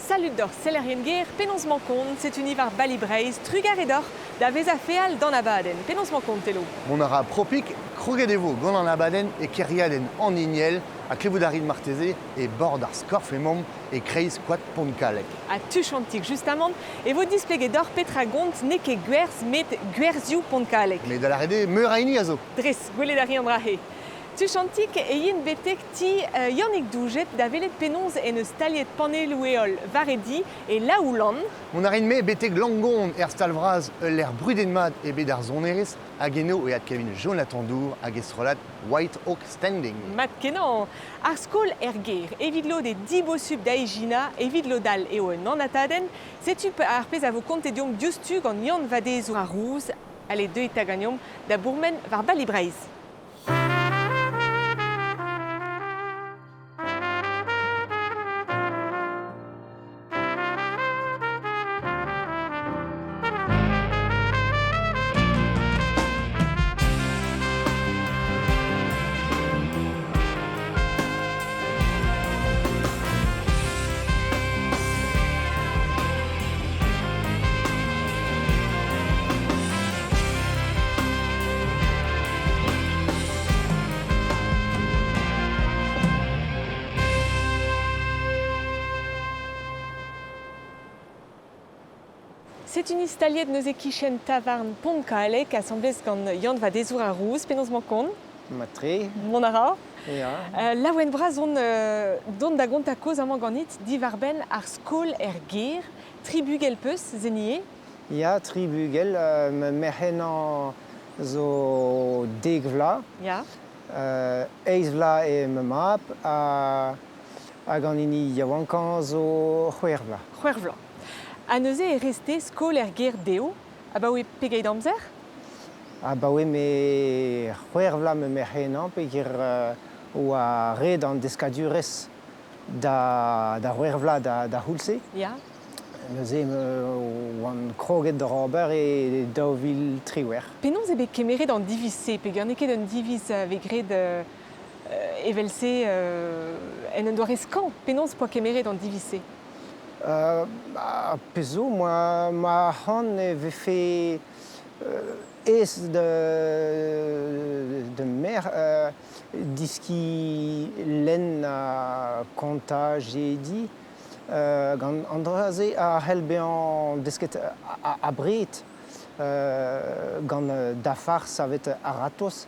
Salud deoc'h sellerien ger, penaos 'mañ kont, setu ni war Bali Breizh, trugarez deoc'h da vezañ feal d'an abadenn. Penaos 'mañ kont, Telo? Mont a ra propik, kroget e vo gant an abadenn e kêriadenn an Ignel ha klevout a rit marteze e bord ar skorf emaomp e-kreiz koad Pontkalleg. Ha tuchantik justamant e vo displeget deoc'h petra gont n'eo ket gwerzh met gwerzhioù Pontkalleg. Met da lâret eo meur a hini a zo. Dres, gwelet a ri an dra-se. Tuchantik e yin betek ti Yannig Doujet da welet penaos en deus staliet panelloù-heol war e di e Laoulan. Mont a rin-me betek Langon er stal vras ul lec'h brudet-mat e bed ar sonerezh hag eno e adkavin Jonathan Dour hag e strollad White Oak Standing. Mat-kenañ! Ar skol er gêr, evit lod eo dibosupl da ijinañ, evit lod all eo un anatadenn. Setu ar pezh a vo kontet deomp diouzhtu gant Yann Vadezour ar Rouz. Ale, deuit 'ta ganeomp da bourmen war Bali Breizh. Setu ni staliet neuze kichen tavarn Pontkalleg asambles gant Yann Vadezour ar Rouz. Penaos 'mañ kont? Mat-tre. Mont a ra? Ya. Laouen bras on dont da gontañ kaoz amañ ganit diwar-benn ar skol er gêr. Tri bugel 'peus, Zenie? Ya, tri bugel. Ma merc'h henañ zo dek vloaz. Ya. Eizh vloaz eo ma mab ha, hag an hini yaouankañ zo c'hwec'h vloaz. C'hwec'h vloaz. Ha neuze e rez-te skol er gêr dezho abaoe pegeit amzer? Abaoe me c'hwec'h vloaz ma merc'h henañ peogwir oa ret an deskadurezh da, da c'hwec'h vloaz da, da c'houlz-se. Ya. Neuze oan kroget d'or ober e 2018. Penaos eo bet kemeret an diviz-se peogwir n'eo ket un diviz a vez graet evel-se en un doare skañv. Penaos 'poa kemeret an diviz-se? Ar pezh zo, ma, ma arc'hant e vefe aes da, da merc'h deskiñ lenn ha kontañ jediñ. Gant an dra-se a c'hell bezañ desket abred gant dafar savet a-ratozh.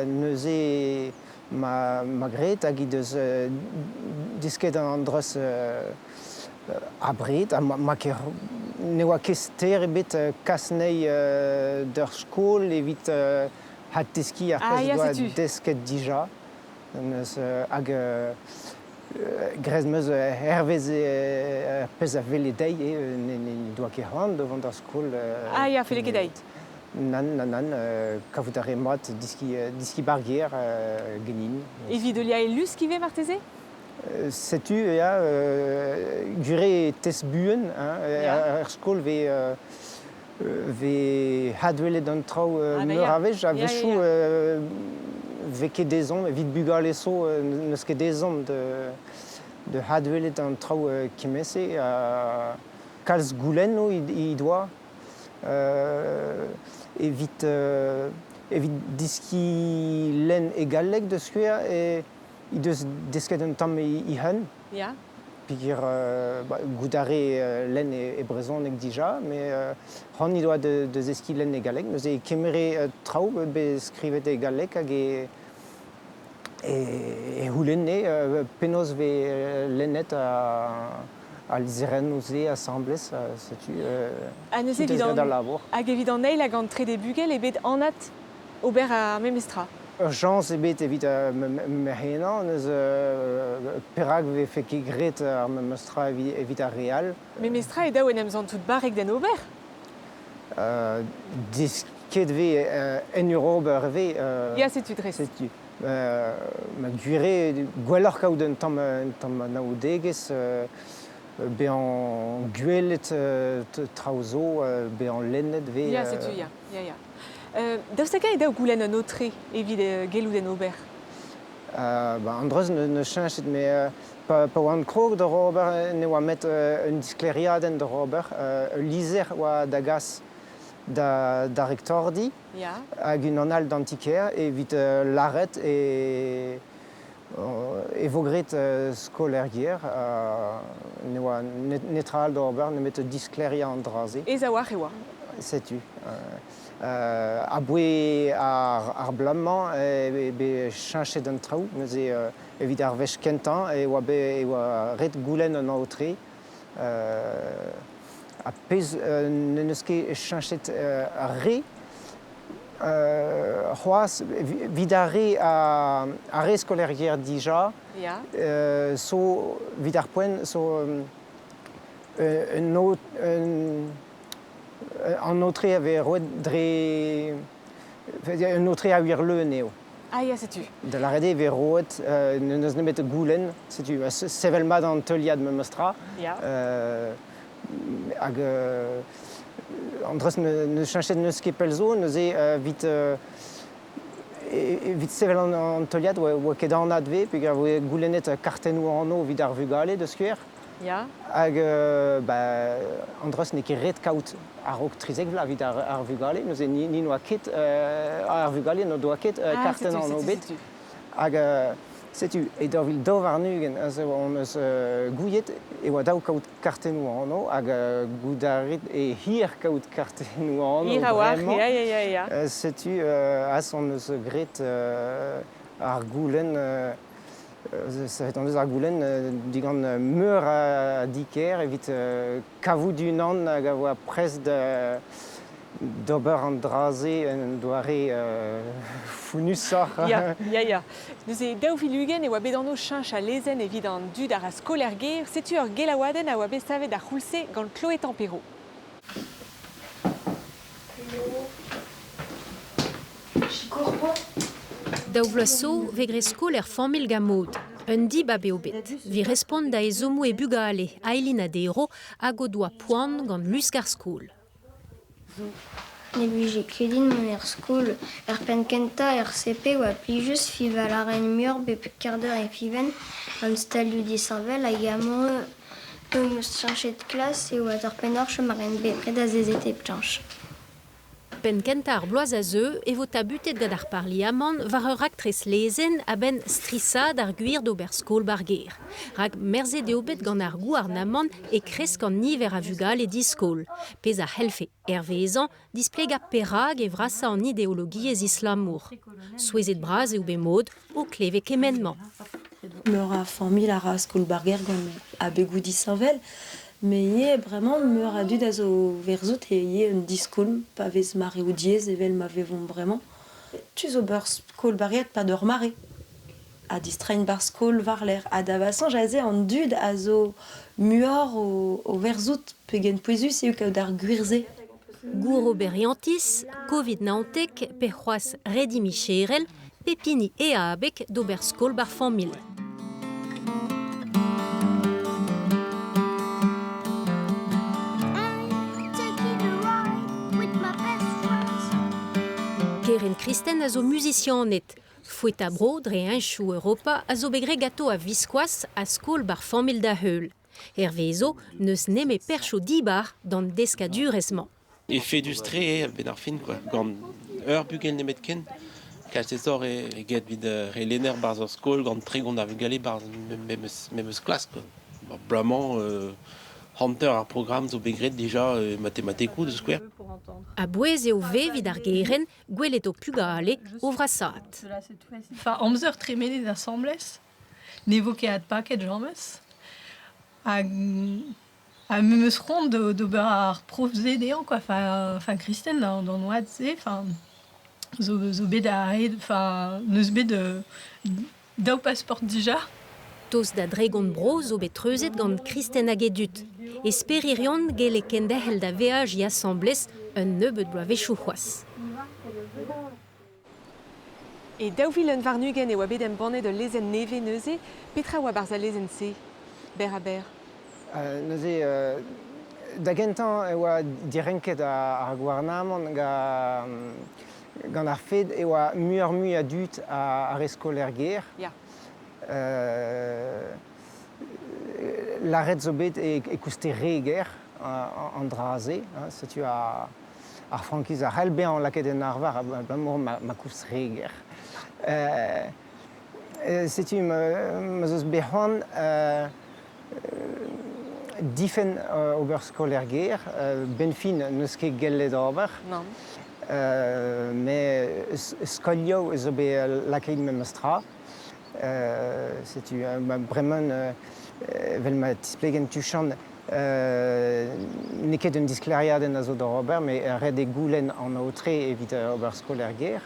Neuze ma, ma graet hag he deus desket an dra-se abred ha ma ket ne oa ket ster ebet kas anezhi d'ur skol evit addeskiñ ar pezh doa desket dija. Neuze hag Graet 'm eus hervez ar pezh a wele dezhi eo ne doa ket c'hoant da vont d'ar skol. Ah ya, felle ket dezhi. Nann, nann, nann, kavout a rae mat deskiñ deskiñ bar gêr ganin. Evit heuliañ e lusk ivez marteze? Setu ya, gwir eo test buan hein, er skol 'vez 'vez adwelet an traoù meur a wech. A-wechoù 'vez ket ezhomm, evit bugale zo n'eus ket ezhomm da adwelet an traoù kement-se. Kalz goulennoù he doa evit evit deskiñ lenn e galleg da skouer he deus desket un tamm he hun. Ya. Peogwir ba, goût a rae lenn e brezhoneg dija, met c'hoant he doa da zeskiñ lenn e galleg. Neuze e kemere traoù bet skrivet e galleg hag e e c'houlenne penaos 'vez lennet al lizherennoù-se asambles. Setu Ha neuze evit an, al labour. Hag evit an eil hag an trede bugel eo bet anat ober ar memes tra. Ur chañs ebet evit merc'h henañ, neuze perak e vefe ket graet ar memes tra evit ar re all? Memes tra eo dav en em santout barrek d'en ober. Desket 'vez en ur ober ivez. Ya, setu dres. Setu. Ma gwir eo gwelloc'h kaout un tamm un tamm anaoudegezh, bezañ gwelet traoù zo, bezañ lennet 'vez. Ya, setu, ya, ya, ya. Daoust hag-eñ eo dav goulenn un aotre evit gellout en ober? Ba, an dreuz ne cheñchet, met pa oan krog da ober ne oa met un disklêriadenn da ober, ul lizher oa da gas da rektordi hag unan all d'an ti-kêr evit lâret e vo graet skol er gêr. Ne oa netra all da ober nemet disklêriañ an dra-se. Ez a-walc'h e oa. Setu. Aboe ar bloaz-mañ eo bet cheñchet an traoù. Neuze evit ar wech kentañ e oa bet e oa ret goulenn an aotre. Ha pezh n'en deus ket cheñchet re c'hoazh evit ar re ar re skolaer dija so evit ar poent so un an aotre a vez roet dre un aotre a wir leun eo. Ah ya, setu. Da lâret eo e vez roet n'eus nemet goulenn, setu sevel mat an teuliad memes tra. Hag an dreuz n'eus cheñchet n'eus ket pell zo, neuze evit evit sevel an teuliad oa ket anat 'vez peogwir e voe goulennet kartennoù anv evit ar vugale da skouer. Ya. Hag ba, an dreuz n'eo ket ret kaout a-raok 13 vloaz evit ar vugale. Neuze ni n'oa ket ar vugale n'o doa ket kartenn anv bet. Hag setu e 2022 aze hon eus gouiet e oa dav kaout kartennoù anv hag goût a rit e hir kaout kartennoù anv Hir a-walc'h, ya, ya, ya, ya. Setu as hon eus graet ar goulenn savet hon eus ar goulenn digant meur a di-kêr evit kavout unan hag a oa prest d'ober an dra-se en doare founnusoc'h. Ya, ya, ya. Neuze 2020 e oa bet anv cheñch al lezenn evit an dud a ra skol er gêr. Setu ur gelaouadenn a oa bet savet d'ar c'houlz-se gant Chloé Tempero. Daou vloaz zo 'vez graet skol er familh gant Maud. Un dibab eo bet. 'Vit respont da ezhommoù he bugale, Aileen ha Dero, hag o doa poan gant lusk ar skol. Ne blije ket din mont er skol. Er penn-kentañ er CP oa plijus fiñval a raen muioc'h bep kardeur e fiñven gant stalioù disheñvel hag amañ p'em eus cheñchet klas e oa torr-pennoc'h chom a raen bepred azezet hep cheñch. Penn kentañ ar bloaz a zeu e vo tabutet gant ar Parliamant war ur raktres lezenn a-benn strishaat ar gwir d'ober skol 'bar gêr. Rak merzet eo bet gant ar gouarnamant e kresk an niver a vugale diskol, pezh a c'hellfe, hervezañ, displegañ perak e vrasa an ideologiezh islamour. Souezhet bras eo bet Maud o klevet kement-mañ. Meur a familh a ra skol 'bar gêr gant abegoù disheñvel. Met ivez bremañ meur a dud a zo verzout eo ivez un diskoulm pa vez mareoù diaes evel ma vevomp bremañ. Tu zo ur skol barriad 'pad ur mare ha distreiñ 'barzh skol war-lerc'h. Ha da va soñj aze an dud a zo muioc'h o verzout pegen pouezus eo kaout ar gwir-se. Gouroberiantiz, Covid 19 pe c'hoazh redi micherel, pep hini e abeg d'ober skol 'bar familh. Kerent Kristen a zo muzisianed. Foetañ bro dre heñchoù Europa a zo bet graet ganto a-viskoazh ha skol 'bar familh da heul. Hervezo n'eus nemet perzhioù dibar d'an deskadurezh-mañ. Efedus-tre eo a-benn ar fin quoi. Gant ur bugel nemetken, kalz-aesoc'h eget evit re lenner 'barzh ur skol gant 30 a vugale 'barzh memes klas quoi. Bremañ hanter ar programm zo bet graet dija matematikoù da skouer. A-bouez eo 'vez evit ar gerent gwelet ho pugale o vrasaat. Enfin, amzer tremenet asambles, ne vo ket adpaket james. Hag ha memes c'hoant d'ober ar prof-se dezhañ quoi. Enfin, Kristen d'an oad-se, enfin, zo bet a-hed, enfin, n'eus bet daou passeport dija. Tost da dregont bro zo bet treuzet gant Kristen hag e dud. Esperirion gelle kenderc'hel da veajiñ asambles un nebeud bloavezhioù c'hoazh. E 2021 e oa bet embannet ul lezenn nevez neuze. Petra oa 'barzh al lezenn-se, berr-ha-berr? Neuze, da gentañ e oa direnket ar gouarnamant gant Gant ar fed e oa muioc'h-mui a dud a re skol er gêr. Ya. Lâret zo bet e kouste re ger an dra-se. Setu ar frankiz a c'hell bezañ lakaet en arvar abalamour ma koust re ger. Setu ma 'z eus bet c'hoant difenn ober skol er gêr. Benn fin n'eus ket gellet ober. Nann. Met skolioù zo bet lakaet memes tra. Setu bremañ evel ma tisplegen tuchant n'eo ket un disklêriadenn a zo d'ober, met ret eo goulenn an aotre evit ober skol er gêr.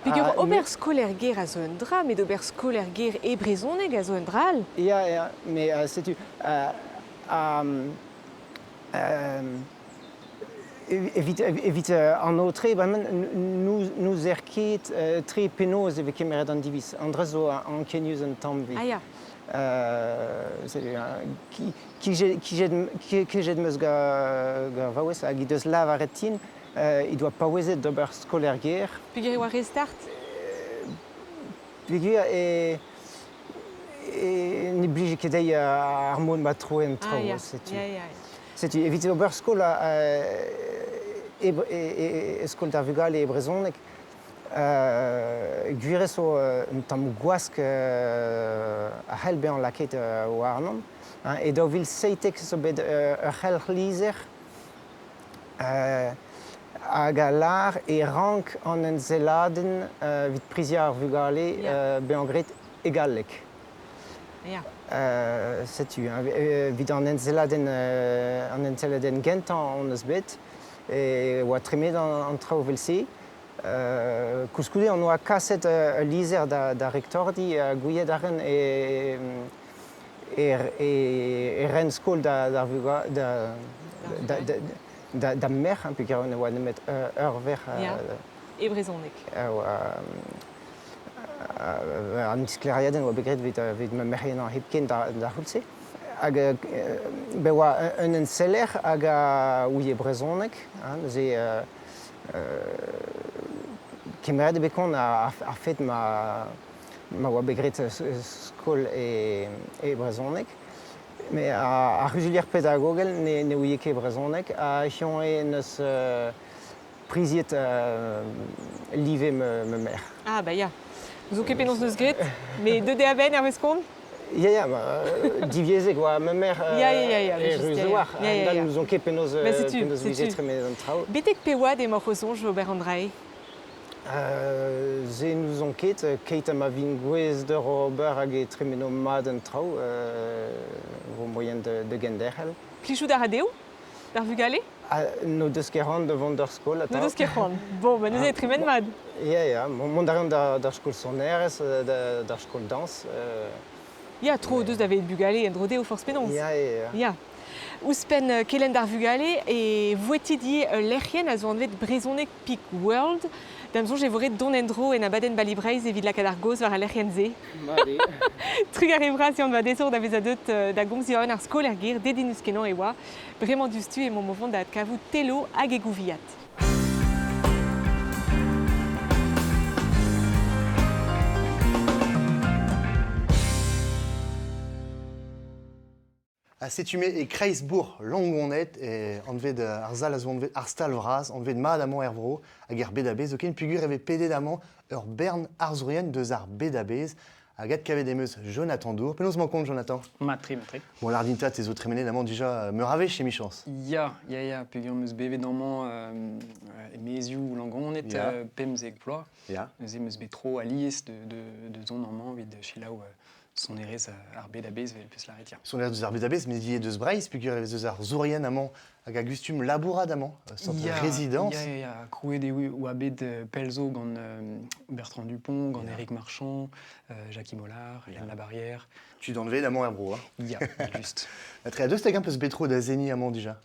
Peogwir ober skol er gêr a zo un dra, met ober skol er gêr e brezhoneg a zo un dra all. Ya, ya, met setu evit an aotre, bremañ n'ouzer ket tre penaos e vez kemeret an diviz. An dra zo ankenius un tamm Ah ya. Kejet 'm eus gant vaouez hag he deus lavaret din he doa paouezet d'ober skol er gêr. Peogwir e oa re start? Peogwir e ne blije ket dezhi ar mod ma troe an traoù. Ah, ya. Setu. Ya, ya. Setu, evit ober skol e skol d'ar vugale e brezhoneg, gwir eo zo un tamm gwask a c'hell bezañ lakaet warnon. E 2017 zo bet ur c'helc'hlizher hag a lâr e rank an enselladenn evit priziañ ar vugale bezañ graet e galleg. Ya. Setu, evit an enselladenn, an enselladenn gentañ hon eus bet e oa tremenet an traoù evel-se. Koulskoude hon oa kaset ul lizher da rektordi ha gouiet a ren e, e, e ren skol d'ar vugale da, da, da, da merc'h, hein, peogwir ne oa nemet ur verc'h. Ya, e brezhoneg. An disklêriadenn oa bet graet evit ma merc'h henañ hepken d'ar c'houlz-se. Hag bet oa un enseller hag a ouie brezhoneg, hein, neuze kemeret eo bet kont ar fed ma oa bet graet skol e brezhoneg. Met ar c'huzulier pedagogel ne ouie ket brezhoneg ha hiziv eo neus priziet live ma merc'h. Ah bah ya. N'ouzon ket penaos 'neus graet, met deuet eo a-benn hervez kont? Ya, ya, ba, divyezhek oa ma merc'h Ya, ya, ya, ya, e Ruz-War. Ya, ya, ya. N'ouzon ket penaos, Ba, setu, penaos vije setu. tremenet an traoù. Betek pe oad emaoc'h o soñj ober an dra-se? Se n'ouzon ket, keit ha ma vin gouez d'ur ober hag e tremeno mat an traoù, vo moaien da genderc'hel. Plijout a ra dezho, d'ar vugale? Ah, n'o deus ket c'hoant da vont d'ar skol atav. N'o deus ket c'hoant. Bon, bah neuze e tremen mat. Ya, ya, mont a reont d'ar skol sonerezh, d'ar skol dañs. Ya, tro o deus da velet bugale en-dro dezho forzh penaos. Ya, ya, ya. Ya. Ouzhpenn kelenn d'ar vugale e vouetit ivez ul lec'hienn a zo anvet Brezhoneg Peak World. Da'm soñj e vo ret dont en-dro en abadenn Bali Breizh evit lakaat ar gaoz war al lec'hienn-se. Trugarez vras Yann Vadezour da vezañ deuet da gomz diwar-benn ar skol er gêr. Dedennus-kenañ e oa. Bremañ diouzhtu emaomp o vont da adkavout Telo hag e gouviad. Ha setu-me e kreiz-bourc'h Langoned, e anvet ar sal a zo anvet ar stal vras, anvet mat amañ er vro, hag er bed a-bezh zoken, peogwir e vez pedet amañ ur bern arzourien deus ar bed a-bezh. Hag adkavet em eus Jonathan Dour. Penaos emañ kont, Jonathan? Mat-tre, mat-tre. Bon, l'ardinta, te zo tremenet amañ dija meur a wech, emichañs. Ya, ya, ya, peogwir 'm eus bevet amañ e maezioù Langoned 15 vloaz. Ya. Neuze 'm eus bet tro alies de zont amañ evit selaou sonerezh ar bed a-bezh, evel peus lâret, ya. Sonerezh deus ar bed a-bezh, met ivez deus Breizh, peogwir e vez deus ar zourien amañ hag a gustum labourat amañ, sorte résidence. Ya, ya, ya, krouet eo oa bet pell zo gant Bertrand Dupont, gant Éric Marchand, Jackie Mollard, Hélène Labarrière. Tu danvez amañ er bro, hein? Ya, just. Tre a deus hag un peus bet tro da seniñ amañ dija?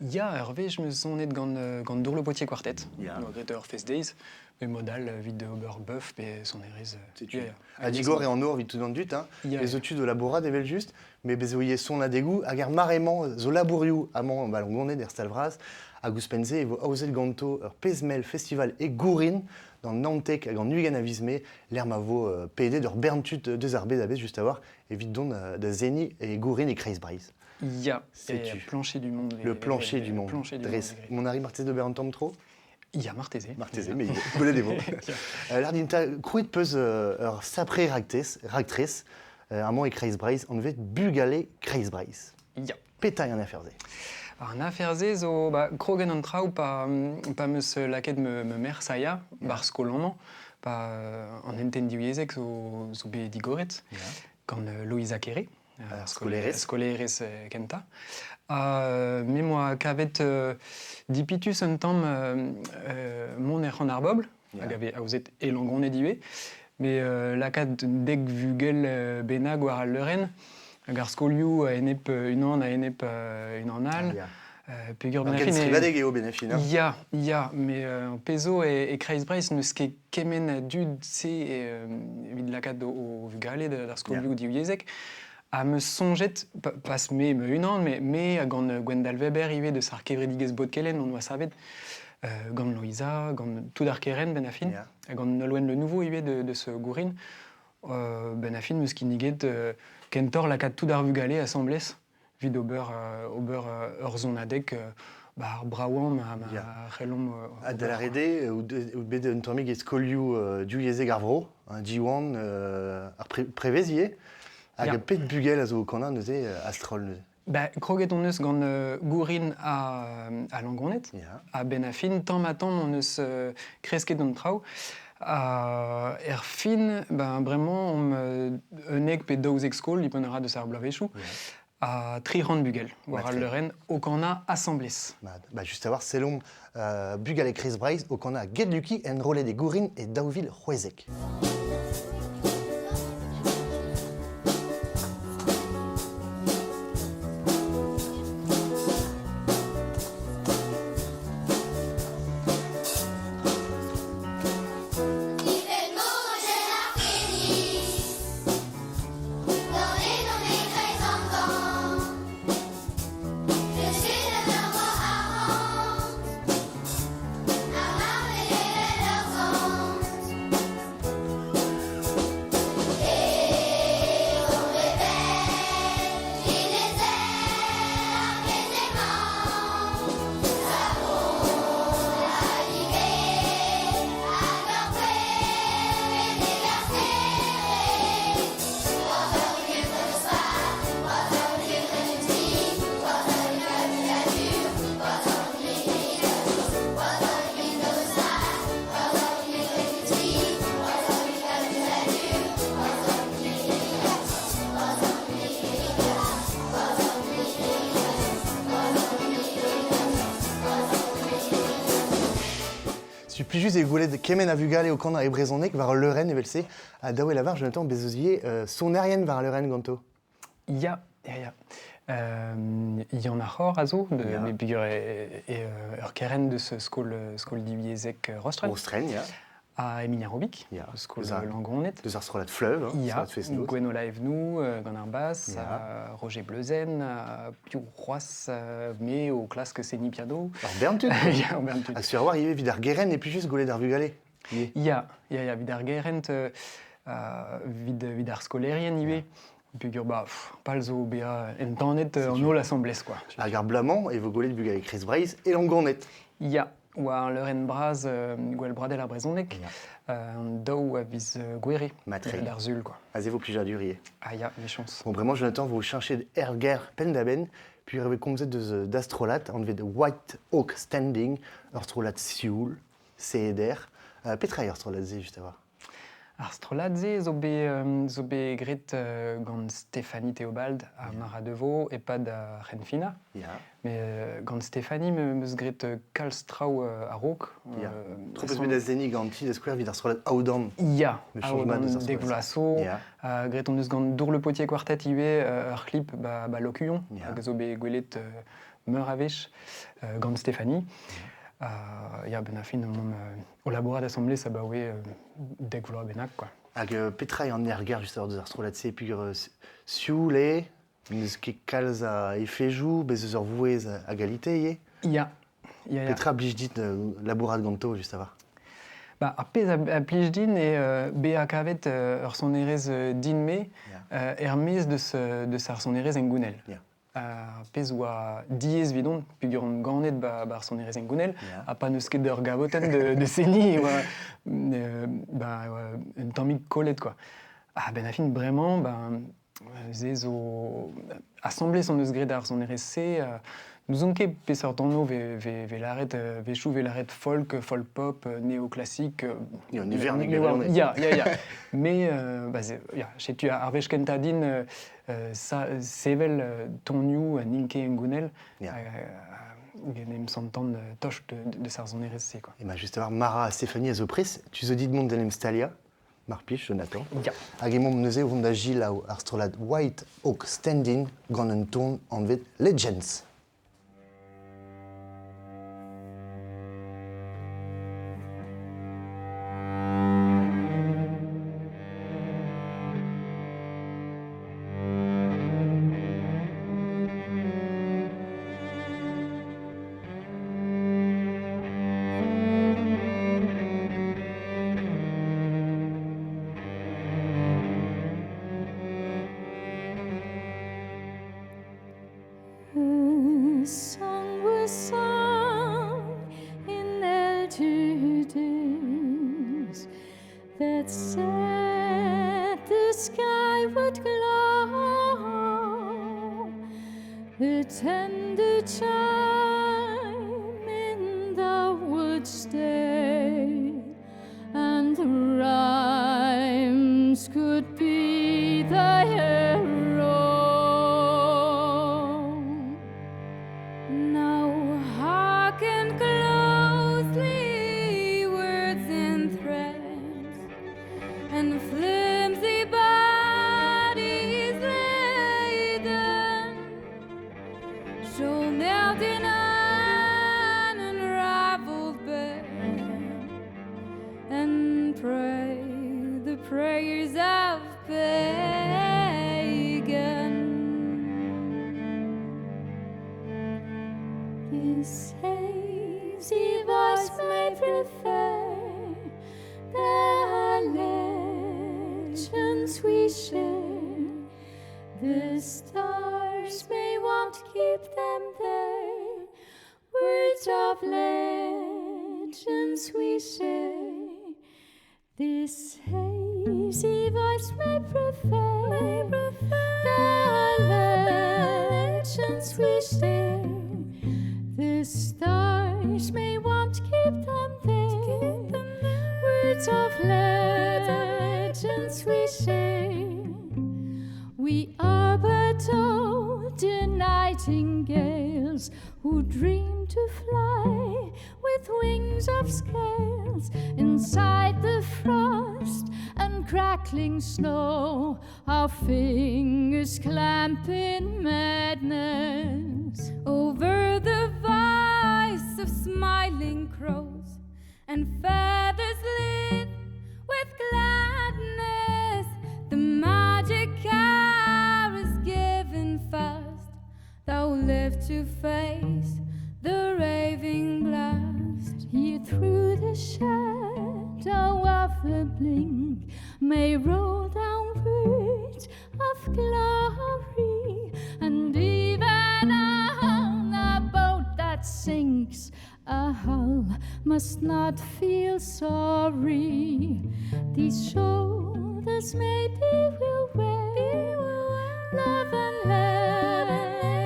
Ya, ur wech 'm eus sonet gant, gant Dourlo Potier Quartet. Ya. On a graet ur Fest Days, mais modal evit ober beuf pe sonerezh. Setu. Ya, ya. Ha digor eo an nor evit tout an dud, hein. Ya, Les otu de labourat evel just, met bez' eo ivez son adegoù hag ar mare-mañ zo labourioù amañ ba Langoned er stal vras hag ouzhpenn-se e vo aozet ganto ur pezh-mell festival e Gourin d'an 19 hag an 20 a viz Mae lec'h ma vo pedet ur bern tud deus ar bed a-bezh just a-walc'h evit dont da seniñ e Gourin e kreiz Breizh. Ya, Setu. plancher du monde. Le plancher du monde. Plancher du Dres. Mont a ri marteze d'ober un tamm tro? Ya, marteze. Marteze, mais gwelet e vo. Lâr din 'ta, krouet 'peus ur sapre raktres, raktres amañ e Kreiz Breizh, anvet Bugale Kreiz Breizh. Ya. Petra eo an afer-se? An afer-se zo ba, kroget an traoù pa, pa 'm eus lakaet ma, ma merc'h Saya ba'r skol amañ, pa an hentenn divyezhek zo, zo bet digoret gant Loïza Kere. Skolaerez. Skolaerez kentañ. Ha me 'moa kavet dipitus un tamm mont er c'han ar bobl, hag a vez aozet e Langoned ivez, mais lakaat dek vugel bennak war al leurenn, hag ar skolioù a-enep unan a-enep unan all. Peogwir ben ar fin... Kenstrivadeg eo ben ar fin, hein? Ya, ya, mais pezh zo e kreiz Breizh n'eus ket kement a dud-se evit lakaat o vugale d'ar skolioù divyezhek. Ha 'm eus soñjet, pas me ma-unan, mais me ha gant Gwendal Weber ivez deus ar kevredigezh Bodkelenn on oa savet, gant Loeiza, gant tout ar kerent benn ar fin, ha gant Nolwenn Le Nouveau ivez deus Gourin. Benn ar fin 'm eus kinniget kentoc'h lakaat tout ar vugale asambles evit ober ober ur sonadeg ba ar bravañ ma, ma c'hellomp Ha da lâret eo out bet un tammig e skolioù divyezhek ar vro, hein, Diwan, ar prevez ivez. Hag pet bugel a zo o kanañ neuze a-stroll neuze? Ba, kroget hon eus gant Gourin ha, ha Langoned. A-benn ar fin, tamm-ha-tamm hon eus kresket an traoù. Ha er fin, ben, bremañ omp 11 pe 12 skol, dipant a ra deus ar bloavezhioù, ha 300 bugel war al leurenn o kanañ asambles. Mat. Ba, just a-walc'h, sellomp bugale Kreiz Breizh o kanañ Get Lucky enrollet e Gourin e 2016. Setu plijus eo gwelet kement a vugale o kanañ e brezhoneg war ul leurenn evel-se. Ha daou e lavar, Jonathan, bez' eus ivez sonerien war al leurenn ganto. Ya, ya, ya. Yann ar C'horr a zo, de, peogwir e, ur kerent deus skol, skol divyezhek Rostren. Rostren, ya. Ha Emilia Robic, ya. skol Langoned. Deus ar strollad Fleuve, hein, ya. Gwenola Evnou gant ar bass, ya. Roger Bleuzen, piv c'hoazh, me o klask seniñ piano. Ur bern tud. ya, ur bern tud. Ha sur a-walc'h ivez evit ar gerent e plijus gwelet ar vugale. Ya, ya, ya, evit ar gerent, evit, evit ar skolaerien ivez. Peogwir bah, pal zo bezañ entanet an holl asambles quoi. Hag ar bloaz-mañ e vo gwelet bugale Kreiz Breizh e Langoned. Ya, war leurenn bras Gouel Bradel ar brezhoneg, an daou a viz Gouere, d'ar Sul quoi. Aze vo plijadur ivez. Ah ya, mechañs. Bon, bremañ Jonathan vo cheñchet er gêr penn-da-benn, puis e vez komzet deus da strollad anvet White Oak Standing, ur strollad sioul, seder. Petra eo ar strollad-se just a-walc'h? Ar strollad-se zo bet, zo bet graet gant Stéphanie Théobald ha Mara Deveau e-pad ar c'henfinañ. Mais gant Stéphanie me meus graet kalz traoù a-raok. Ya. Tro peus bet da seniñ ganti da skouer evit ar strollad Aodan. Ya, Aodan dek vloaz zo. Graet hon eus gant Dour Le Potier Quartet ivez ur clip ba, ba Lokuon, hag zo bet gwelet meur a wech gant Stéphanie. Ya, ben a fin, omp o labourat asambles abaoe dek vloaz bennak, quoi. Hag petra eo an ergerzh just deus ar strollad-se peogwir sioul eo, n'eus ket kalz a efejoù, bez eus ur vouezh a galite ivez? Ya. Ya, ya. Petra blij dit labourat ganto just a-walc'h? Ba, ar pezh a blij din eo bezañ kavet ur sonerezh din-me er-maez deus, deus ar sonerezh hengounel. Ar pezh oa diaes evidon peogwir on ganet ba, ba ar sonerezh hengounel ha pa n'eus ket ur gavotenn de, de seniñ e oa, ba, un tammig kollet quoi. Ha benn ar fin bremañ ben se zo asambles hon eus graet ar sonerezh-se n'ouzon ket peseurt anv vez, vez, vez lâret wechoù vez lâret folk, folk pop, néoclassique. Ya, ne Ya, ya, ya. Mais bah, ya, setu ar wech kentañ din sevel tonioù n'int ket hengounel en em santan toch de, ar sonerezh-se. Quoi. Et ma just war Mara ha Stéphanie a zo prest, tu zo dit mont d'en em staliañ, mar plij, Jonathan. Ya. Hag emaomp neuze o vont da gilaou ar strollad White Oak Standing gant un ton anvet Legends. A song was sung in elder days that said the sky would glow, the tender chime in the wood stay, and the rhymes could be the hero. Now hearken closely, words and threads, and flimsy bodies laden shall melt in an unraveled bed and pray the prayers of pagan. This hazy voice may prefer the legends we share. The stars may want to keep them there. Words of legends we share. This hazy voice may prefer, may prefer the legends we share. The stars may want to keep them there. Keep them there. Words of legends we share. We are but old nightingales who dream to fly with wings of scales inside the frost and crackling snow. Our fingers clamp in madness over the voice of smiling crows and feathers lit with gladness. The magic hour is given fast. Thou live to face the raving blast. Here through the shadow of a blink may roll down words of glory, and even on a boat that sinks, a hull must not feel sorry. These shoulders maybe will wear love and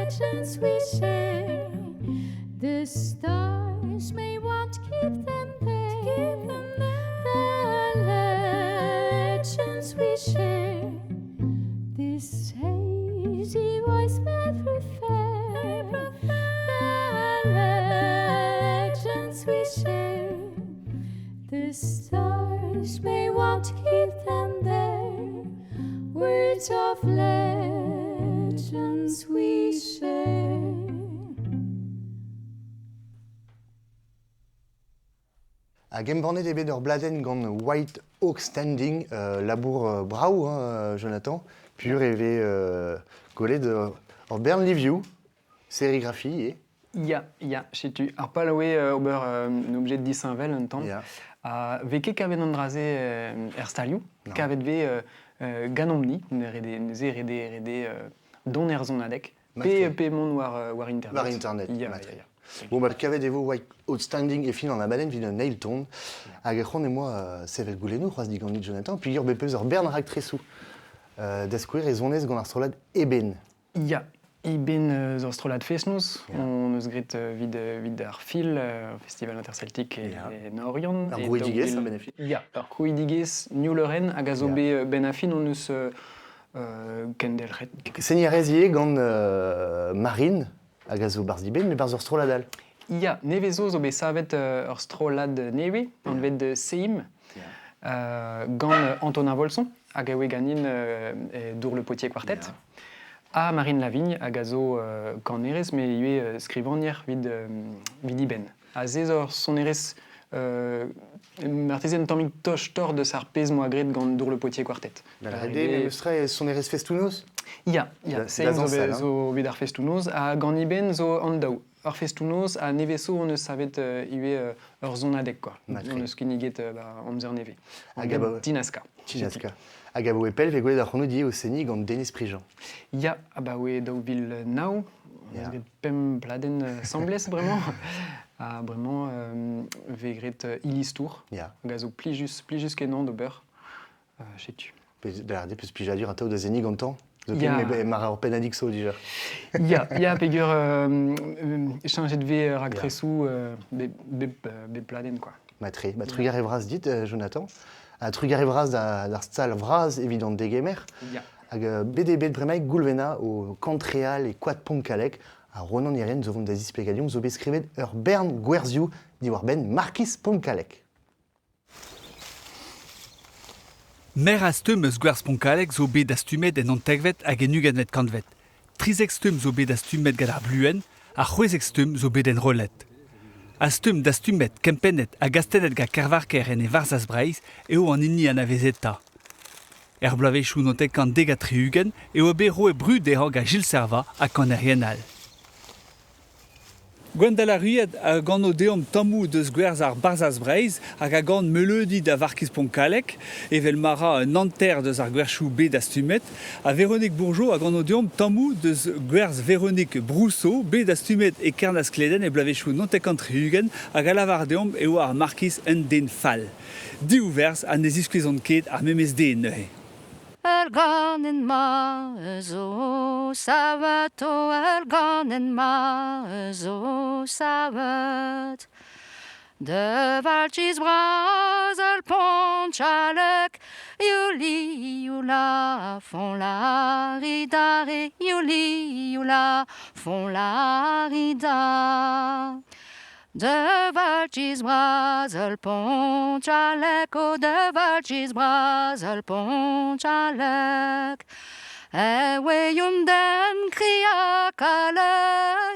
legends we share. The stars may want to keep them there. The may prefer the legends we share. The stars may want to keep them there, words of legends we share. Hag embannet eo bet ur bladenn gant White Oak Standing, labour brav, hein, Jonathan. Pur e vez gwelet ur bern livioù, sérigraphie eo. Ya, ya, setu. Ar pal a oe ober un objet disheñvel un tamm. Ha vez ket kavet an dra-se er stalioù. Kavet vez ganeomp-ni, neuze rede dont er sonadeg. Pe mont war internet. War internet, ya, ya, ya. Bon, bah, kavet e vo White Outstanding e fin an abadenn evit un eil ton. Hag e c'hoant eo sevel goulennoù c'hoazh diganit, Jonathan, peogwir bet peus ur bern raktresoù. Da skouer e zonez gant ar strollad Eben. Ya, Eben zo ur strollad fest-noz. On eus graet evit ar FIL, Festival Interceltique e Oriant. Ur grouidigezh, a-benn ar fin. Ya, ur grouidigezh New Lorraine hag a zo bet benn ar fin on eus kendelc'het. Seniñ a rez ivez gant Marine, hag a zo barzh dibenn, met barzh ur strollad all. Ya, nevez zo zo bet savet ur strollad nevez, anvet Seim, gant Antonin Volson, hag a oe ganin e Dour Le Potier Quartet, ha Marine Lavigne, hag a zo kanerez, met ivez skrivagner evit dibenn. Ha se zo ur sonerezh marteze un tammig toch-toc'h deus ar pezh 'moa graet gant Dour Le Potier Quartet. Da ret eo memes sonerezh festoù-noz? Ya, ya, se zo bet ar festoù-noz ha gant Iben zo an daou. Ur festoù-noz ha nevez zo hon eus savet ivez ur sonadeg quoi. On eus kinniget amzer nevez. Hag Tinaska. Tinaska. Hag abaoe pell vez gwelet ac'hanout ivez o seniñ gant Denez Prigent. Ya, abaoe 2009, on eus graet pemp pladenn asambles bremañ. Ha bremañ vez graet Iliz-Tour, hag a zo plijus, plijus kenañ d'ober. Setu. Da peus plijadur atav da seniñ gantañ? Zoken mar ur pennadig zo dija. Ya, ya, peger cheñchet vez raktresoù bep pladenn quoi. Matre. Ba trugarez vras dit, Jonathan. Ha trugarez vras d'ar stal vras evit an degemer. Hag bet eo bet bremaik Goulvena o kantreal e koad Pontkalleg ha Ronan Irien zo vont da zisplegañ deomp zo bet skrivet ur bern gwerzioù diwar-benn Markiz Pontkalleg. Meur a stumm eus gwerz Pontkalleg zo bet dastumet en antekvet hag en ugentvet kantved. 13 stumm zo bet dastumet gant ar bluenn ha 16 stumm zo bet enrollet. Ar stumm dastumet, kempennet hag astennet gant Kervarker en e Varzhaz Breizh eo an hini anavezetañ. Er bloavezhioù 1970 e oa bet roet brud dezhañ gant Gilles Servat ha kanerien all. Gwendal ar Ruyet a gano deomp tammoù deus gwerzh ar Barzhaz Breizh hag a gan meuleudi da Varkiz Pontkalleg, evel ma ra un hanter deus ar gwerchoù bet dastumet, ha Véronique Bourgeot a gano deomp tammoù deus gwerzh Véronique Brousseau, bet dastumet e Kernaskledenn e bloavezhioù 79 hag a lavar deomp e oa ar markiz un den fall. Div werzh ha ne ziskouezont ket ar memes den neuze. Ur ganenn ma zo savet, oh, ur ganenn ma zo savet. De valchiz bras ul pontchalek, youli youla font la ridare, youli youla font la rida. De valchiz bras ul pontchalek, oh, de valchiz bras ul pontchalek. E oe den kriakale,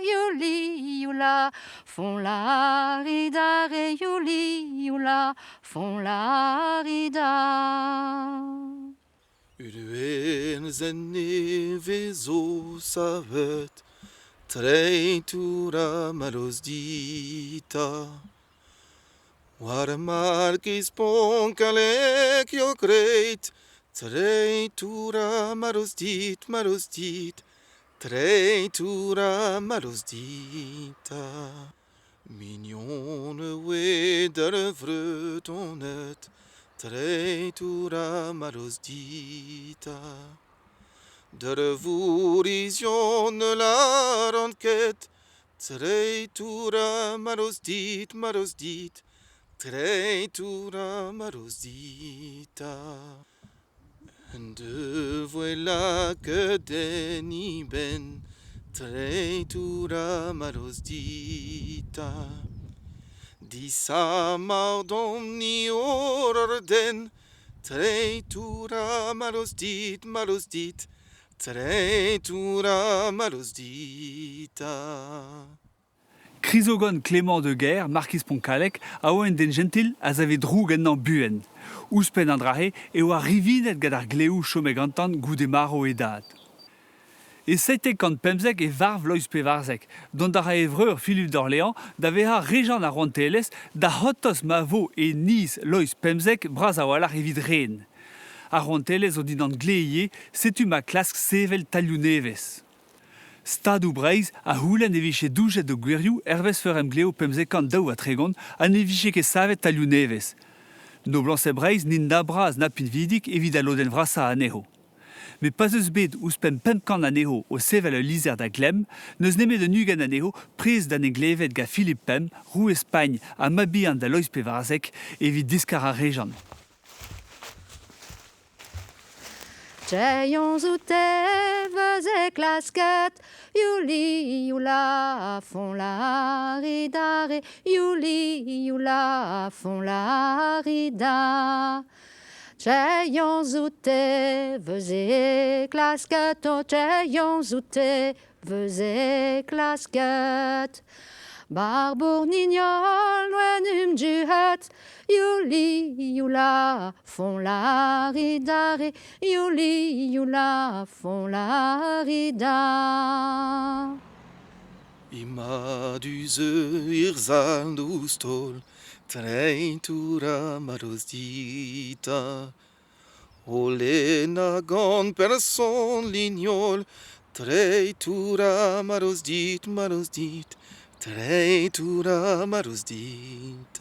youli youla, font la ridare, youli youla, font la rida. Uruenzen nevez zo savet, treitour ha mallozh dit-ta. War markiz Pontkalleg eo graet, treitour ha mallozh dit, mallozh dit, treitour ha mallozh dit-ta. Mignon e oe d'ar Vretoned, treitour ha mallozh dit-ta. D'ar vourc'hizion ne lâran ket, treitour ha mallozh dit, mallozh dit, treitour ha mallozh dit-ta. En devoe lakaet en e benn. Treitour mallozh dit Disammañ domp-ni hor den Treitour mallozh dit, mallozh dit Treitour mallozh dit Krizogon Clément de Guerre, markiz Pontkalleg, a oa un den jentil a save droug ennañ buan. Ouzhpenn an dra-se e oa rivinet gant ar gleoù chomet gantañ goude marv e dad. E 715 e varv Loeiz Pevarzek, dont a ra e vreur Philippe d'Orléans da vezañ rejant ar rouantelezh da c'hortoz ma vo e niz Loeiz Pemzek bras a-walc'h evit ren. Ar rouantelezh zo dindan gleier, setu ma klask sevel tailhoù nevez. Stadoù Breizh a c'houlenn e vije doujet o gwirioù hervez feur-emglev 1532 ha ne vije ket savet tailhoù nevez. Noblañsed Breizh n'int na bras na pinvidik evit al lodenn vrasañ anezho. Met pa'z eus bet ouzhpenn 500 anezho o sevel ul lizher da glemm, n'eus nemet un 20 anezho prest da neglevet gant Philippe Pemp, roue Spagn ha mab-bihan da Loeiz Pevarzek, evit diskar ar rejant. Treions oute veze klasket Youli, youla, font la ridare Youli, youla, font la rida Treions oute veze klasket O treions oute veze klasket Barbour nignol noen um duhet Youli, youla, font la ridare Youli, youla, font la rida Imadus ir sal ouzh taol Treitour ha mallozh dit O lennañ gant person Lignol Treitour ha mallozh dit, mallozh dit Treitour ha mallozh dit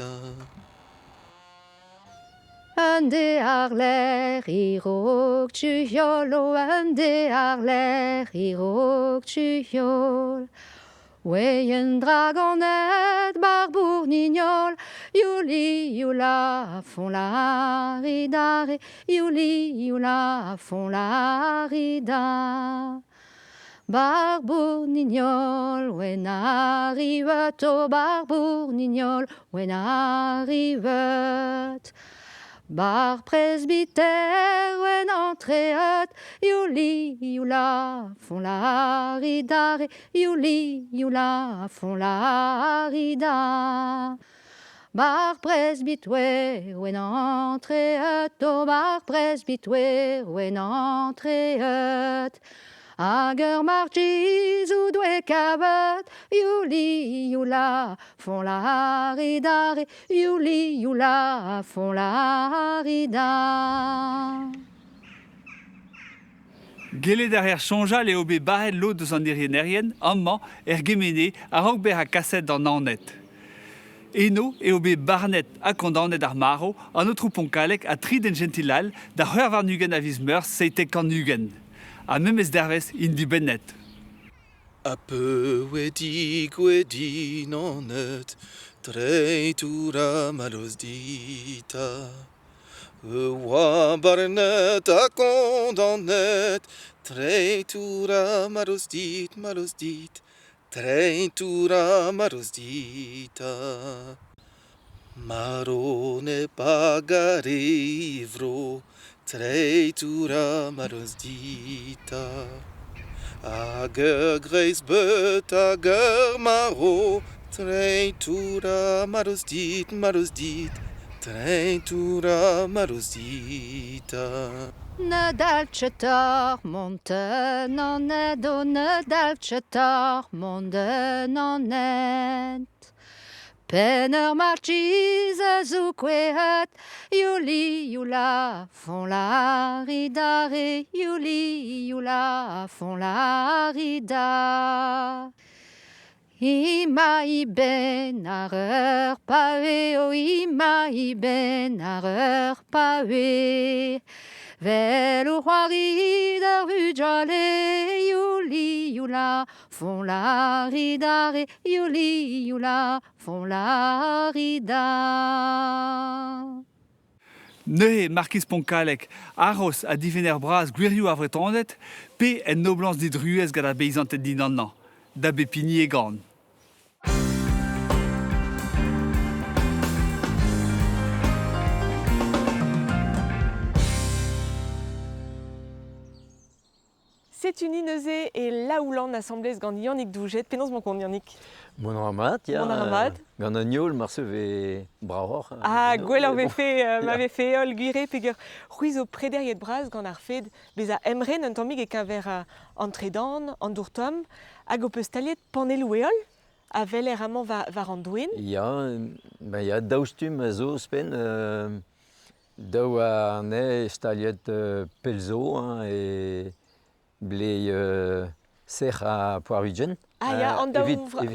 Un de ar-lerc'h e-raok tu-heol, oh un de ar-lerc'h e-raok tu-heol. Oe un dragoned bar bournignol, youli youla font la ridare, youli youla font la rida. Bar bournignol, oen arrivet, oh bar bournignol, oen arrivet. Bar presbytère oen antreet, youli youla font la ridare, youli youla font la rida. Bar presbytère oen antreet, oh bar presbytère oen antreet. Hag ur markiz o doe kavet Youli, youla, font la ridare, Youli, youla, font la rida. Gellet a reer soñjal eo bet bac'het lod eus an iriennerien amañ er Gemene a-raok bezañ kaset d'an Naoned. Eno eo bet barnet ha kondaonet ar marv an aotrou Pontkalleg ha tri den jentil all da 26 a viz Meurzh 97. Ha memes dervezh int dibennet. Ha peuet digouezhet din an ed, treitour ha mallozh dit E oa barnet ha kondaonet, treitour ha mallozh dit, mallozh dit, treitour ha mallozh dit Marv nep a gare e vro, treitour ha mallozh dit Hag ur greiz beut hag ur marv, treitour ha mallozh dit, mallozh dit, treitour ha mallozh dit Ne dalc'hetor mont en aned, oh ne dalc'hetor mont en aned. Penn ur markiz a zo kouezhet, youli youla, font la ridare, youli youla, font la rida. Emañ ben ar ur pae, oh emañ ben ar ur pae. Vel o c'hoari d'ar vugale, youli youla, font la ridare, youli youla, font la rida. Neuze Markiz Pontkalleg, aros ha divenner bras gwirioù ar Vretoned, pe en noblañs didruez gant ar beizanted dindannañ. da bep hini e gan. Setu ni neuze e Laoulan asambles gant Yannick Doujet. Penaos 'mañ kont, Yannick? Mont a ra mat, ya. Mont a ra mat. Gant an heol marse 'vez bravoc'h. Ah, gwelloc'h 'vefe ma vefe heol gwir peger c'hwi zo prederiet bras gant ar fed bezañ emren un tammig e-keñver an tredan, an dour-tomm, hag ho peus staliet panelloù-heol a weler amañ war an doenn. Ya, ben ya, daou stumm a zo ouzhpenn. Daou anezhe staliet pell zo hein, e blez sec'h ha poarvigen. Ah ya, an daou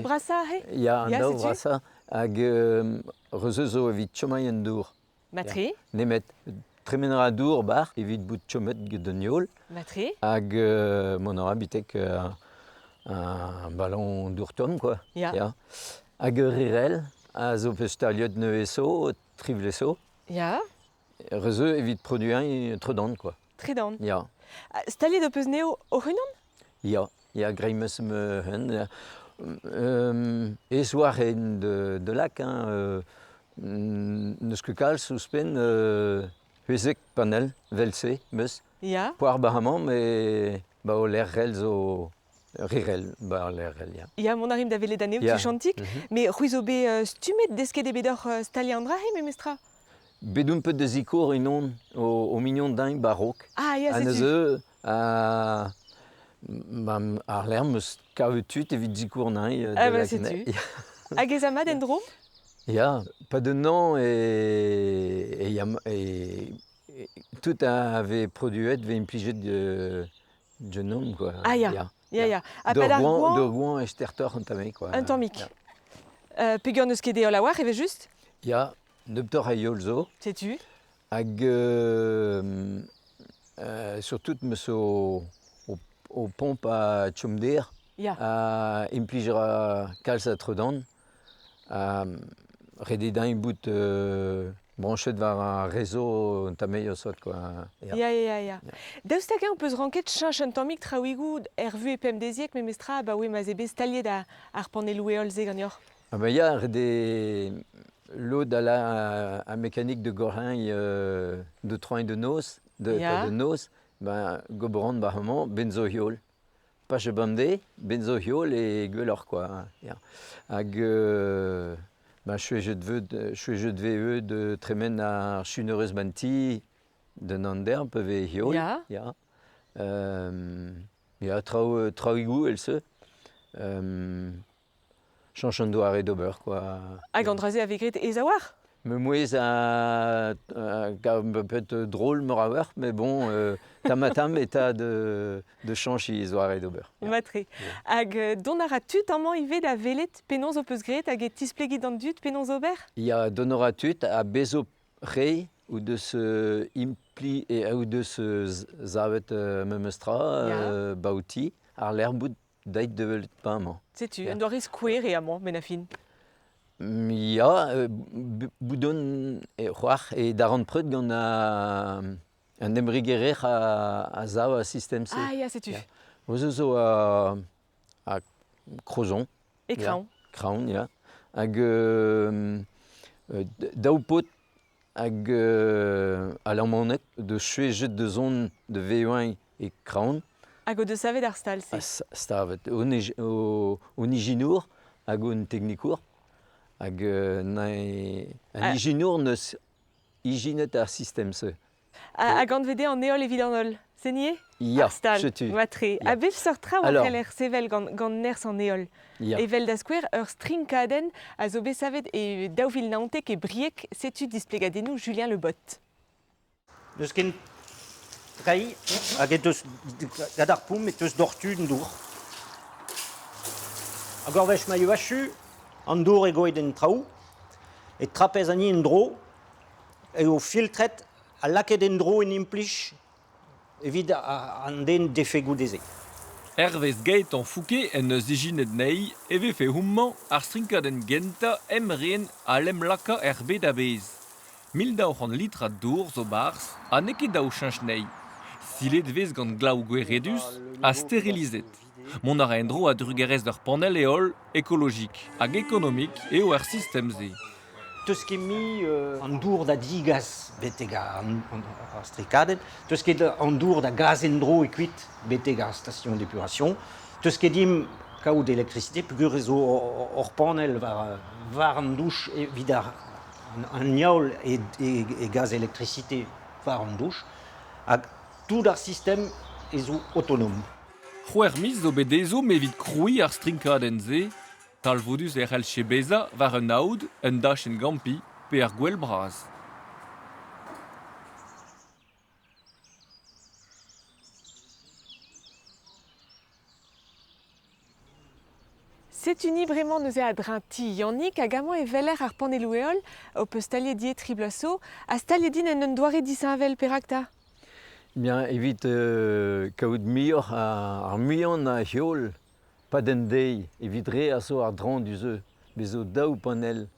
brasañ aze? Ya, an daou brasañ. Hag reuzeu zo evit chomaiñ en dour. Matre. Nemet tremen a ra dour bar evit bout chomet get an heol. Matre. Hag mont a ra betek un ballon dour tomm quoi. Ya. Ya. Hag ur rirell a zo bet staliet nevez zo, tri vlez zo. Ya. Reuzeu evit produiñ tredan quoi. Tredan. Ya. Staliet ho peus anezho hoc'h-unan? Ya, ya, graet 'm eus ma hent. Ez oar en de lak, hein, n'eus ket kalz ouzhpenn c'hwezek panell 'vel-se 'm eus. Ya. Poar amañ, met ba o lec'hel zo rirel, ba lec'hel, ya. Ya, mont a rimp da welet anezho tuchantik. Met c'hwi zo bet stummet, desket eo bet deoc'h staliañ an dra-se memestra? Bet on pet da zikour unan o mignon din barok. Ah ya, Ha setu. neuze, ar-lerc'h 'm eus kavet tud evit zikour anezhi. Ah bah setu. Hag ez a mat en-dro? Ya, pas de nom e, e, e, tout a vez produet, vez implijet de jeune homme quoi. Ah ya, ya, ya. Ha pa d'ar goañ... D'ur goañ e stertoc'h un tammig quoi. Un tammig. Peogwir n'eus ket heol a-walc'h evel-just? Ya, nebeutoc'h a heol zo. Setu. Hag surtout 'meus o, o pomp a chomder a implij ra kalz a tredan. Ret eo din bout brañchet war ar réseau un tamm sot quoi. Ya, ya, ya, ya. Daoust hag-eñ ho peus ranket cheñch un tammig traoùigoù er vuhez pemdeziek memestra abaoe ma'z eo bet staliet ar panelloù-heol-se ganeoc'h? Ah ben ya, ret eo lod a la ar mekanik de gorreiñ de troiñ de noz, de, pas de noz, ben gober ran 'ba amañ benzo-heol. Pas bemdez, benzo-heol e gwelloc'h quoi. Ya. Hag ben chouejet vez de tremen ar chunerez ban ti d'un ander pa vez heol. Ya. Ya. Ya, traoù traoùigoù èl-se. Chañch an doare d'ober quoi. Hag an dra-se a vez graet aes a-walc'h? Ma mouezh a gav peut-être drôle meur a wec'h, mais bon, tamm-ha-tamm e ta de chañch e zoare d'ober. Mat-tre. Hag dont a ra tud amañ ivez da welet penaos ho peus graet hag e tisplegit d'an dud penaos ober? Ya, dont a ra tud ha bez zo re o deus impli o deus savet memes tra ba o ti, àr-lerc'h bout Dait da welet amañ. Setu, un doare skouer eo amañ, 'benn ar fin. Ya, bout on c'hoar e darempred gant an embregerezh a sav ar sistem-se. Ah ya, setu. Ya. zo a Crozon. E Kraoñ. Kraoñ, ya. Hag daou paotr hag Alamaned deus chouezhet da zont da vevañ e Kraon. Hag o deus savet ar stal-se? Savet. On ijinour hag on teknikour. Hag an ijinour neus ijinet ar sistem-se. Hag anvet eo an heol evit an holl, se nie? Ya, Ar stal, setu. Matre. A bep seurt traoù a c'heller sevel gant nerzh an heol. Evel da skouer, ur strinkadenn a zo bet savet e 2019 e Brieg, setu displegadennoù Julien Le Bot. N'eus ken treiñ hag e deus gant ar pomp e teus doc'htu an dour. Hag ur wech ma eo achu, an dour e goet en traoù, e trapez ani en-dro, eo filtret ha lakaet en-dro en implij evit an den defe goude-se. Hervez Gaëtan Fouquet en deus ijinet anezhi e vefe homañ ar strinkadenn gentañ emren a lem-laka er bed a-bezh. 1200 litrad dour zo 'barzh ha n'eo ket dav cheñch anezhi. Silet e vez gant glav gweredus ha sterilizet. Mont a ra en-dro a-drugarez d'ur panell heol ekologik hag ekonomik eo ar sistem-se. Teus ket mui an dour da digas betek ar strikadenn, teus ket an dour da gas en-dro e kuit betek ar station d'épuration, teus ket dimp kaout elektrisite peogwir ez zo ur panell war an douch evit an heol e gas elektrisite war an douch hag tout ar sistem ez zo autonom. C'hwec'h miz zo bet ezhomm evit krouiñ ar strinkadenn-se. Talvoudus e c'hellje bezañ war un aod, un dachenn-gampiñ pe ar gwel bras. Setu ni bremañ neuze a-dreñv ti Yannick hag amañ e weler ar panelloù-heol ho peus staliet ivez tri bloaz zo ha staliet int en un doare disheñvel, perak 'ta? Bien, evit kaout muioc'h ar muiañ a heol pad un deiz evit re a zo àr-dreñv du-se. Bez zo daou panell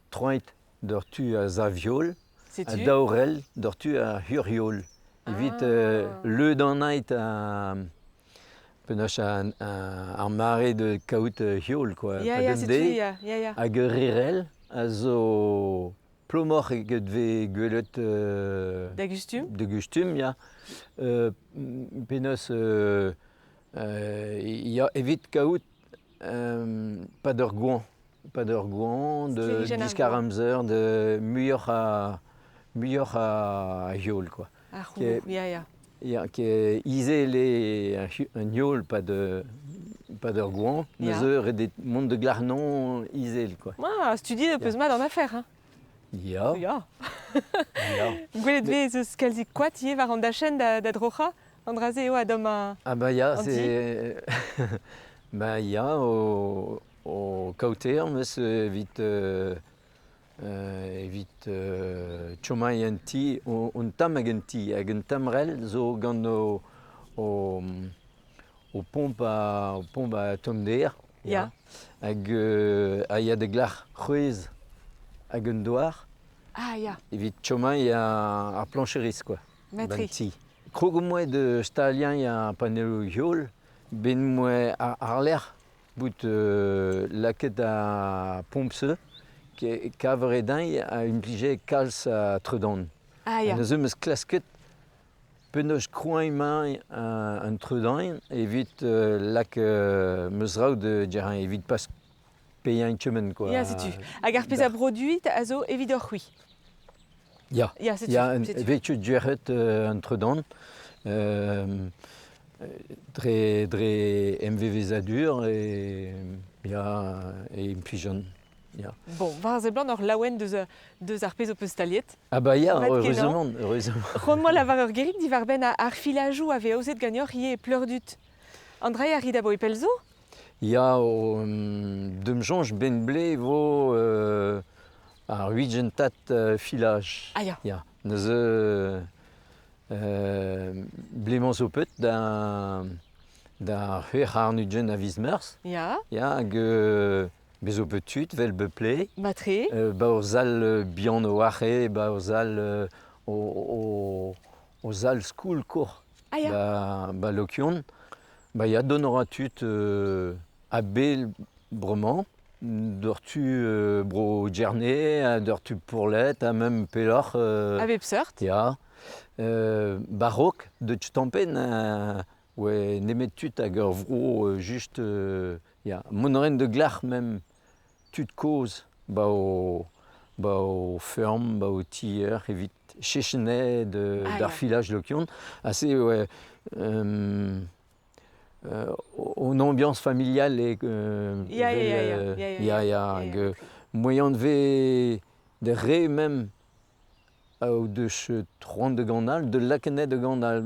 troet doc'h tu a sav-heol ha daou rell doc'h tu a c'hurheol. Evit leudanaat penaos ar mare da kaout heol quoi. Ya, setu, ya, ya, ya. Hag ur re-rell a zo plomoc'h eget vez gwelet Da gustum? Da gustum, ya. Penaos ya, evit kaout pad ur goañv, pad ur goañv, de diskar-amzer, de muioc'h a heol quoi. Ar c'houloù, ya, ya. Ya, ket izel eo an heol pad ur goañv, neuze ret eo mont da Glarnon izel quoi. Ah, studiet ho peus mat an afer, hein? Ya. Ya. Ya. Gwelet 'vez eus kalzik koad ivez war an dachenn da droc'hañ. An dra-se eo a domm Ah bah ya, an ti. c'est... bah ya, o kaoter 'meus evit evit chomaiñ en ti, un tamm hag un ti, hag un tamm rell zo gant o pomp a tommder. Ya. Hag a ya da glac'h c'hwezh hag un douar. Ah ya. Evit chomaiñ ar plañcheris quoi. Mat-tre. Ban ti. Krog omp da staliañ ar panelloù heol, ben 'moa àr-lerc'h bout lakaet ar pomp-se kaver eo din a implije kalz a tredan. Ah ya. Neuze 'm eus klasket penaos krouiñ-mañ an tredan evit lak ma zraoù da dirañ evit pas paeañ kement quoi. Ya, setu. Hag ar pezh a broduit a zo evidoc'h-c'hwi? Ya, Ya, setu. ya, setu. vetu dierc'hed an tredan dre emvevezadur e ya, e implijan. Ya. Bon, war a seblant oc'h laouen deus ar pezh ho peus staliet. Ah bah ya, Mat kenañ. heureusement, heureusement. C'hoant lavar ur gerig diwar-benn ar filajoù a vez aozet ganeoc'h ivez e Pleurdud. An dra a rit aboe pell zo? Ya, d'am soñj benn blez e vo ar huitgentad filaj. Ah ya. Ya, neuze blez-mañ zo pet da c'hwec'h warn-ugent a viz Meurzh. Ya. Ya, hag bez zo bet tud 'vel bep-ple. Matre. Ba ur sal bihan a-walc'h eo, ba ur sal o sal skoul kour. Ah ya. Ba Lokion. Ba ya, dont a ra tud a-bell bremañ, doc'htu bro Gerne, ha doc'htu Pourlet, ha même pelloc'h. A bep seurt. Ya. Barok, deut stampenn, oe nemet tud hag ur vro just, ya, mont a rin da glac'h même tud kozh ba o feurm, ba o tier evit cheñch d'ar filaj Lokion. Ha se oe on ambiance familiale eo Ya, ya, ya, ya, ya, ya, hag moian 'vez d'ar re mem o deus c'hoant da ganal, da lakaat da ganal.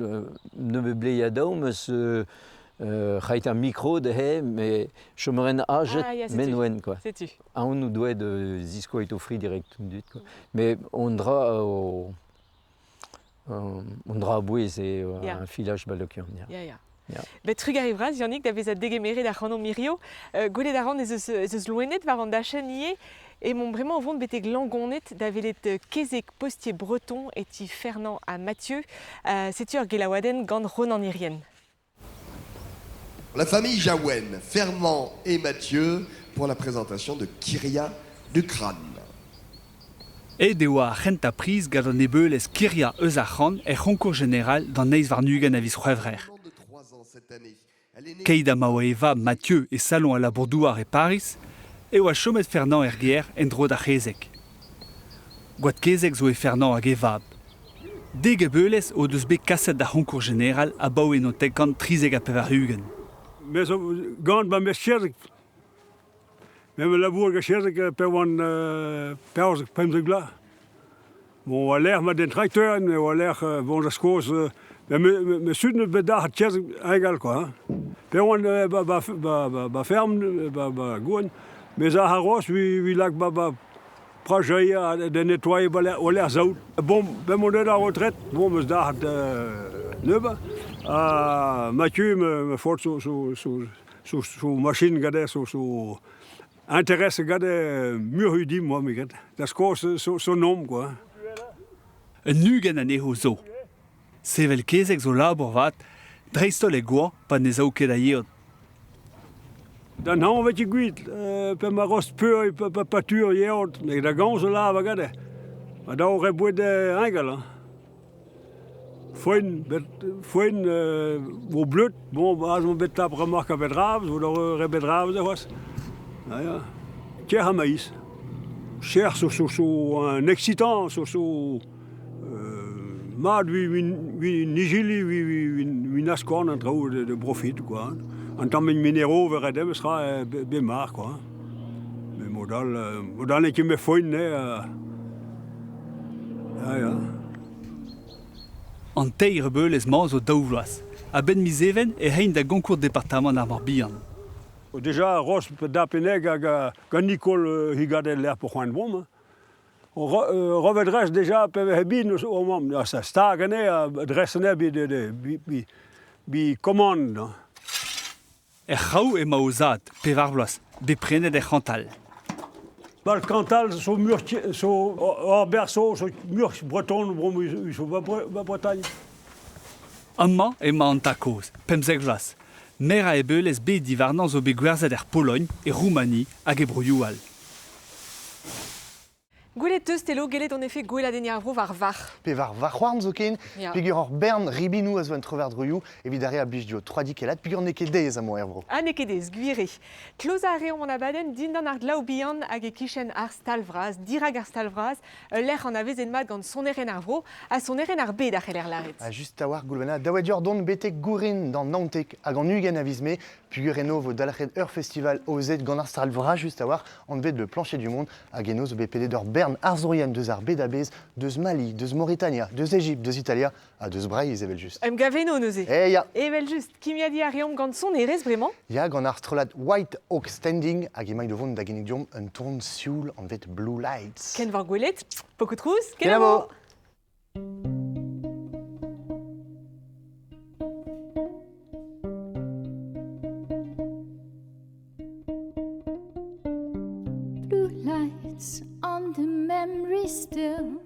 Nebeut bleiadoù 'm eus c'haet ar mikro dezhe, met chom a ran ajet Ah, ya, setu. men-oen quoi. Setu. Aon o doa da ziskouez o fri direct an dud quoi. Mais on dra o on dra a-bouez eo ar filaj balokian. Ya, ya. Ya. Bet trugarez vras, Yannick, da vezañ degemeret ac'hanomp hirio. Gwelet a ran ez eus loened war an dachenn ivez. Emaomp bremañ o vont betek Langoned da welet kezeg postier breton e ti Fernand ha Mathieu. Setu ur gelaouadenn gant Ronan Hirrien. La famille Jaouen, Fernand et Mathieu pour la présentation de Kyria du Crâne. Aet e oa ar c'hentañ priz gant an ebeulez Kyria eus ar c'han er c'honkour jeneral d'an 28 a viz C'hwevrer. Keit ha ma oa e vab Mathieu e saloñ al labour-douar e Pariz e oa chomet Fernand er gêr en-dro d'ar c'hezeg. Gwad-kezeg zo e Fernand hag e vab. Dek ebeulez o deus bet kaset d'ar c'honkour jeneral abaoe 1993. Me zo gant ma mestrezeg. Me 'm labour gant chezeg pe oan 14, 15 vloaz. Bon, war-lerc'h ma den trakteur, me war-lerc'h bon da Skos, me me sud neus bet dac'hat chezeg egal quoi. Hein. Pe oan ba, ba, ba, ba, ba ferm, ba, ba gouenn, me a ar wi, wi lak ba, ba prajeier da nettoyer war-lerc'h saout. Bon, ben mon deut ar retraite, bon, meus dac'hat nebeut. Ha Mathieu me, me faot so, so, so, so, so machine gade, so, so intéresse gade muioc'h dimp, moi, me get. Da Skos, so, so nom, quoi. Un 20 anezho zo. Sevel kezeg zo labour 'vat, dreist-holl e goañv pa ne sav ket a yeot. D'an hañv ket gwit, pe ma rost peur pe patur yeot, nag da gañv zo lav gade. Ma daou re boued eñgal. Hein. Foenn, bet, foenn vo bleud, bon, aze on bet tap remark a bedrav, zo da re bedrav ze c'hoazh. Ja, ja. Ker ha maïs. Cher so, so, so un excitant, so, so mat wi, wi, wi nijili, wi, wi, wi, wi askorn an traoù de, de profit, quoi. An tamm minero verret em sera be mar, quoi. Mais modal, modal n'eo ket me foenn, eh. Ja, ja. An teir ebeulez-mañ zo daou vloaz. A-benn miz Even ec'h aint da gonkour departamant ar Morbihan. Déjà, Ross da Peneg hag gant Nicole Higadel lec'h po c'hoant bom. Hein. Rovet déjà pe vehe bin o mamm, sa stag ane, dres ane bi, bi, bi, bi commande. Er c'hraou emañ o zad, pevar bloaz, bet prenet er C'hantal. Ba Cantal so mur so hor berceau so mur breton bro so ba Bretagne. Amañ emañ an tad-kozh, 15 vloaz. Meur a ebeulez bet diwarnañ zo bet gwerzhet er Pologn, e Roumani hag e broioù all. Gwelet teus Telo, gellet on efe gweladenniñ ar vro war varc'h. Pe war varc'houarn zoken, peogwir hor bern ribinoù a zo en trevardroioù evit ar re a blij dio troadikellat, peogwir n'eo ket aes amañ er vro. Ha n'eo ket aes, gwir eo. Klozañ a reomp an abadenn dindan ar glav bihan hag e-kichen ar stal vras, dirak ar stal vras, ul lec'h anavezet mat gant sonerien ar vro ha sonerien ar bed a c'heller lâret. Ha just a-walc'h Goulwena, daou dioc'h dont betek Gourin d'an 19 hag an 20 a viz Mae, peogwir eno vo dalc'het ur festival aozet gant ar stal vras just a-walc'h, anvet le Plancher du Monde, hag eno zo bet pedet ur bern arzourien deus ar bed a-bezh, deus Mali, deus Mauritania, deus Egipt, deus Italia ha deus Breizh evel-just. Em gav eno neuze. Eh ya. Evel-just, kimiadiñ a reomp gant sonerezh bremañ. Ya, gant ar strollad White Oak Standing hag emaint o vont da ginnig deomp un ton sioul anvet Blue Lights. Ken war gwelet, pokoù trouz, kenavo! Blue lights on the memory still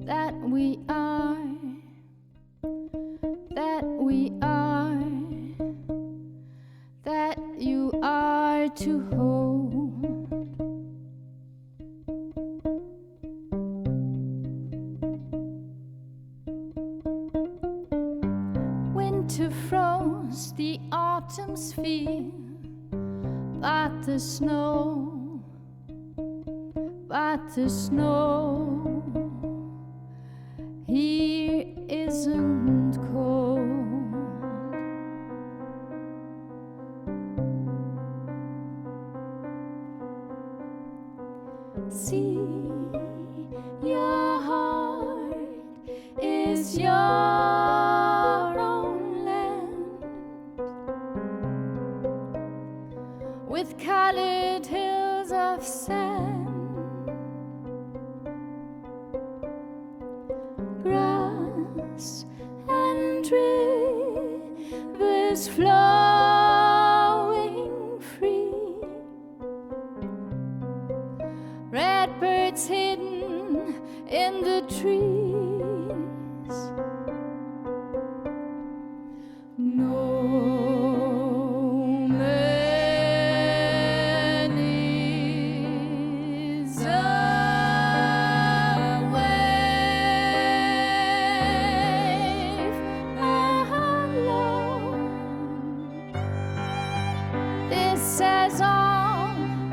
that we are, that we are, that you are to hold. Winter froze the autumn's fear, but the snow, but the snow here isn't cold. See, your heart is your own land with colored hills of sand, grass and rivers flowing free, red birds hidden in the trees. No. says on,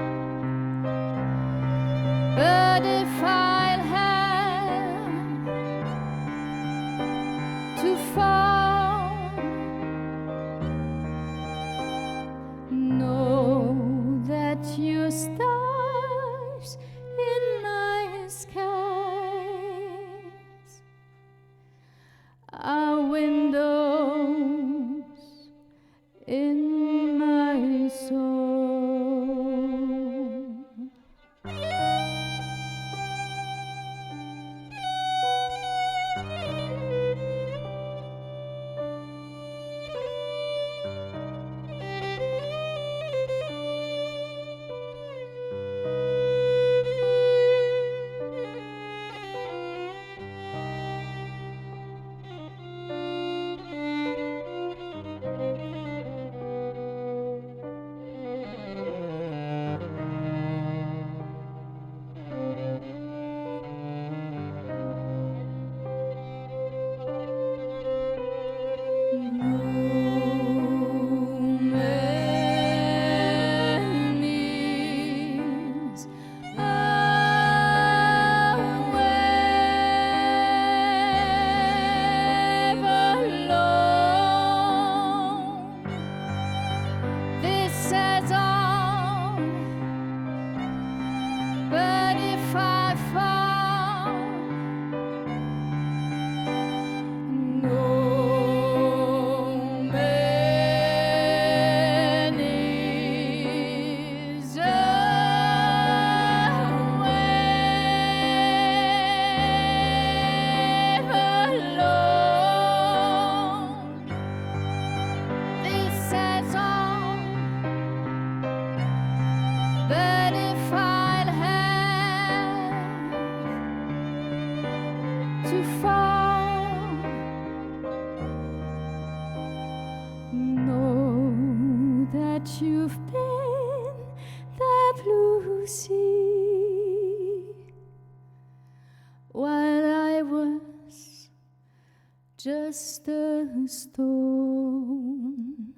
but if I'll have to fall, know that your stars in my skies are windows in my soul. No man is ever alone. This says all, but if I fall, no man is ever alone. This says all, but if I'll have to fall, know that you've been the blue sea while I was just a stone.